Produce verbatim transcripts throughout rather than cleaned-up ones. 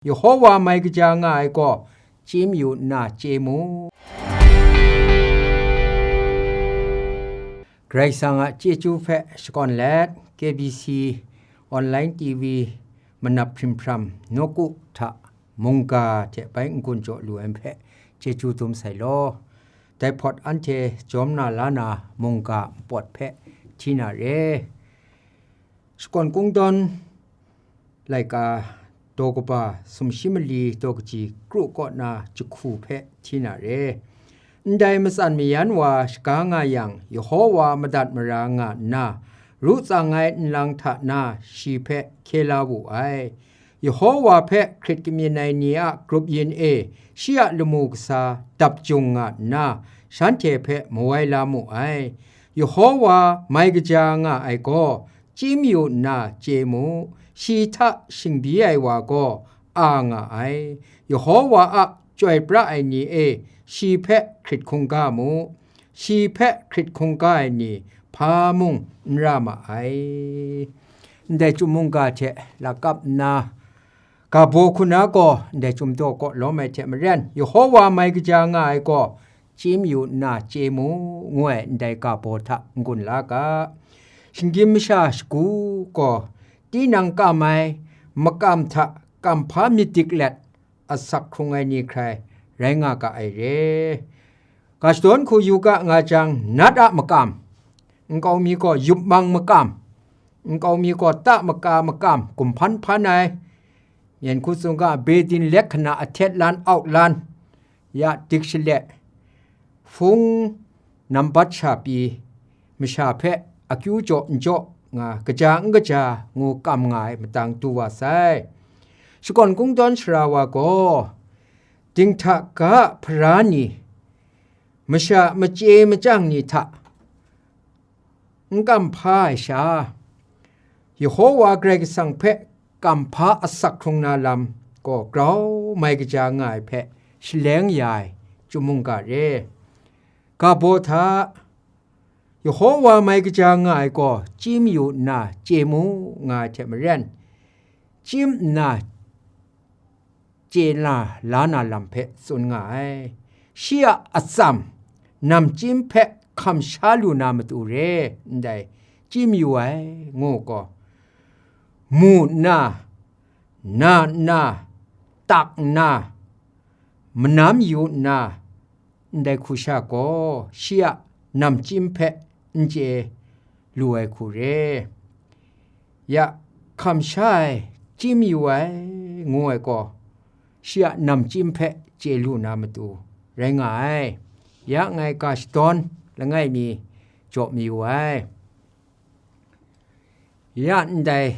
Yehowa mai kaja nga ai gaw, chye mayu nna chye mu. Karai Kasang a chyeju hpe shakawn let, K B C online T V manap hprim hpram nawku hta mungga hte bai n-gun jaw lu ai hpe chyeju dum sai law. Dai hpawt anhte jawm na la na mungga npawt hpe hti na re. Shakawn Kungdawn laika daw kaba sumshi mali daw kaji kru kaw na jahku hpe hti na re. Ndai matsan mayan wa shaga nga yang, Yehowa madat mara nga nna, ru tsang ai nlang hta na shi hpe hkye la wu ai. Yehowa hpe hkrit kamyin ai ni a grup yin e shi a lamu kasa dap jung nga nna, shanhte hpe mawai la mu ai. Yehowa mai kaja nga ai gaw, chye mayu nna chye mu, shi hta shingbyi ai wa gaw a nga ai. Yehowa a chyoi pra ai ni e, shi hpe hkrit hkungga mu, shi hpe hkrit hkungga ai ni hpa mung n ra ma ai. Ndai chyum mungga hte lakap nna, ga baw hku na gaw ndai chyum daw kaw lawm ai hte maren, Yehowa mai kaja nga ai gaw, chye mayu nna chye mu, ngu ai ndai ga baw hta n-gun la ga. Shinggyim masha shagu gaw, tinang kam ai makam hta kamhpa myit dik let, asak hkrung ai ni hkrai rai nga ga ai re. Ga shadawn hku yu ga nga jang, nat a makam, nkau mi gaw yupmang makam, nkau mi gaw ta maka makam, gumhpan hpan ai, myen hku tsun ga, Bedin lek hkana ahtet lan, auk lan, ya dik shale, hpung nambat sha pyi, masha hpe akyu jaw n jaw nga, kaja n kaja ngu kam nga ai matang du wa sai. Shakawn Kungdawn sara wa gaw, dinghta ga a hpara ni, masha machye machyang ni hta n kam hpa ai sha, Yehowa Karai Kasang hpe kamhpa asak hkrung na lam gaw grau mai kaja nga ai hpe shaleng ya ai chyum mungga re. Ga baw hta, Yehowa mai kaja nga ai gaw, chye mayu nna chye mu, nga ai hte maren, chyim nna chye na la na lam hpe tsun nga ai. Shi a atsam, namchyim hpe hkam sha lu na matu re, ndai chye mayu ai, ngu gaw, mu nna, na nna, tak nna, manam yu nna, ndai hku sha gaw, shi a namchyim hpe n chye lu ai hku re. Ya, hkam sha ai, chye mayu ai, ngu ai gaw, shi a namchyim hpe chye lu na matu rai nga ai. Ya ngai ga shadawn langai mi jaw mayu ai. Ya ndai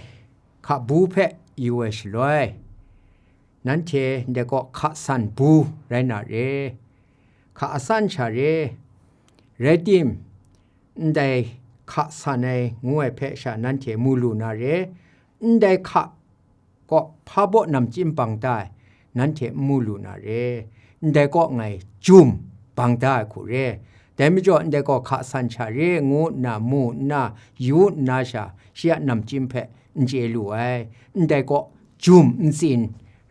hka bu hpe yu ai shaloi, nanhte ndai kaw hka san bu rai na re, hka asan sha re, rai tim, ndai hka san ai ngu ai hpe sha nanhte mu lu na re, ndai hka kaw hpa baw namchyim bang da ai, nanhte n mu lu na re, ndai kaw ngai jum bang da ai hku re. Dai majaw ndai kaw hka san sha re ngu nna mu nna, yu nna sha, shi a namchyim hpe n chye lu ai, ndai kaw jum n tsin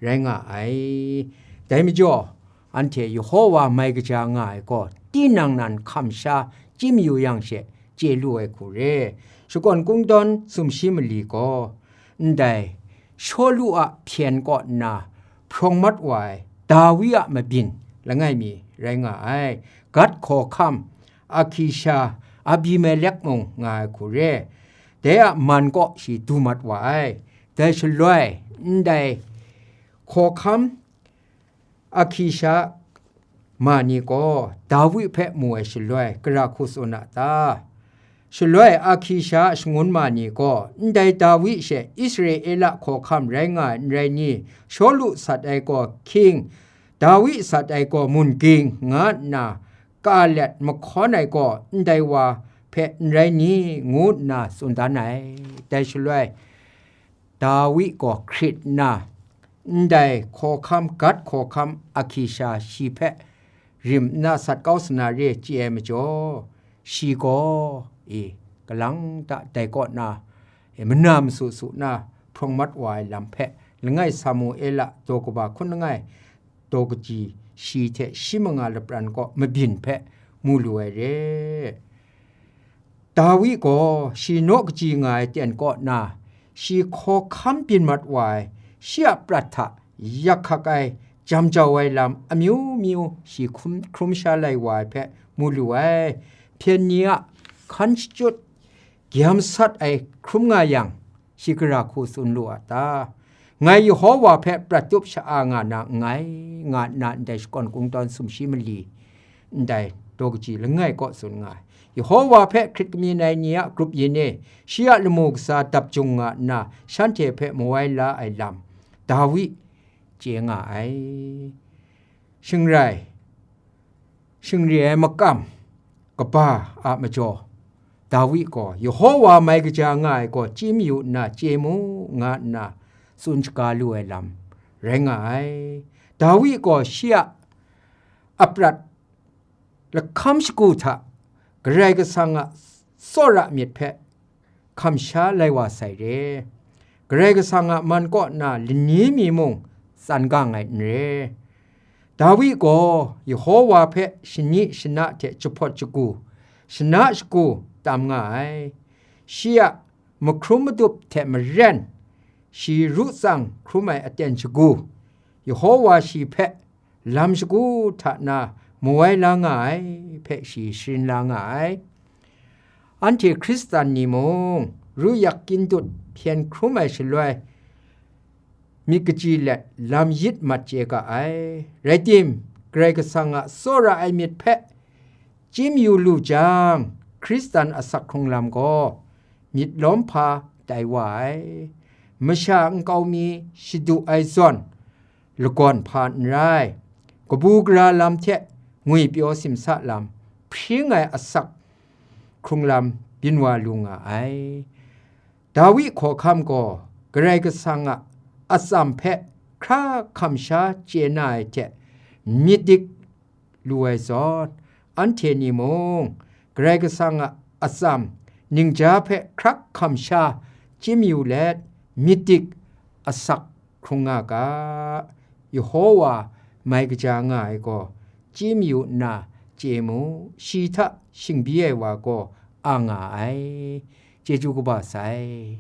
rai nga ai. Dai majaw, anhte Yehowa mai kaja nga ai gaw, tinang nan hkam sha chye mayu yang she chye lu ai hku re. Shakawn Kungdawn sumshi mali gaw, ndai Shawlu a hpyen kaw nna hprawng mat wa ai Dawi a mabyin langai mi rai nga ai. Gat hkawhkam Ahkisha, Abimelek mung nga ai hku re. Dai a man kaw shi du mat wa ai. Dai shaloi, ndai hkawhkam Ahkisha ma ni gaw Dawi hpe mu ai shaloi, gara hku tsun a ta? Shaloi Ahkisha a shangun ma ni gaw, ndai Dawi she Israela hkawhkam rai nga ai n rai ni? Shawlu sat ai gaw hkying, Dawi sat ai gaw mun ging, nga nna ka let mahkawn ai gaw ndai wa hpe n rai ni? Ngu nna tsun dan ai. Dai shaloi, Dawi gaw hkrit nna, ndai hkawhkam, Gat hkawhkam Ahkisha shi hpe rim nna sat kau sa na re chye ai majaw, shi gaw, e, kalang ta dai kaw na, e, mana masu su na hprawng mat wa ai lam hpe langai Samuela daw kaba hkun langai daw kaji shi hte shi manga lapran kaw mabyin hpe mu lu ai re. Dawi gaw shi naw kaji nga ai ten kaw na, shi hkawhkam byin mat wa ai, shi a prat hta yak hkak ai, jam jau ai lam amyu myu shi hkum, hkrum sha lai wa ai hpe mu lu ai. Hpyen ni a hkan shachyut gyam sat ai hkrum nga yang, shi gara hku tsun lu a ta? Ngai Yehova hpe prat tup sha-a nga na nngai, nga nna ndai shakawn kungdawn sumshi mali ndai daw kaji langai kaw tsun nga ai. Yehova hpe hkrit kamyin ai ni a grup yin e, shi a lamu kasa dap jung nga nna, shanhte hpe mawai la ai lam, Dawi chye nga ai. Shingrai, shingri ai makam kaba a majaw, Dawi gaw, Yehova mai kaja nga ai gaw chye mayu nna chye mu, nga nna tsun shaga lu ai lam rai nga ai. Dawi gaw shi a aprat lahkam shagu hta Karai Kasang a tsawra myit hpe hkam sha lai wa sai re. Karai Kasang a man kaw na lani mi mung tsan gang ai n re. Dawi gaw Yehova hpe shani shana hte jahpawt jagu, shana shagu tam nga ai. Shi a mahkrum madup hte maren, shi ru tsang hkrum ai aten shagu, Yehova shi hpe lam shagu hta na mawai la nga ai hpe shi sharin la nga ai. Anhte Hkristan ni mung, ru yak kyin dut hpyen hkrum ai shaloi, myit kaji let lam yit mat chye ga ai. Rai tim, Karai Kasang a tsawra ai myit hpe chye mayu lu jang, Hkristan asak hkrung lam gaw myit lawm hpa tai wa ai. Masha nkau mi shadu ai zawn lagawn hpa n rai, kabu gara lam hte ngwipyaw simsa lam, hpring ai asak hkrung lam byin wa lu nga ai. Dawi hkawhkam gaw Karai Kasang a atsam hpe hkra hkam sha chye na ai hte myit dik lu ai zawn, anhte ni mung Karai Kasang a atsam ningja hpe hkrak hkam sha chye mayu let, myit dik asak hkrung nga ga. Yehova mai kaja nga ai gaw chye mayu nna chye mu, shi hta shingbyi ai wa gaw a nga ai. Chyeju kaba sai.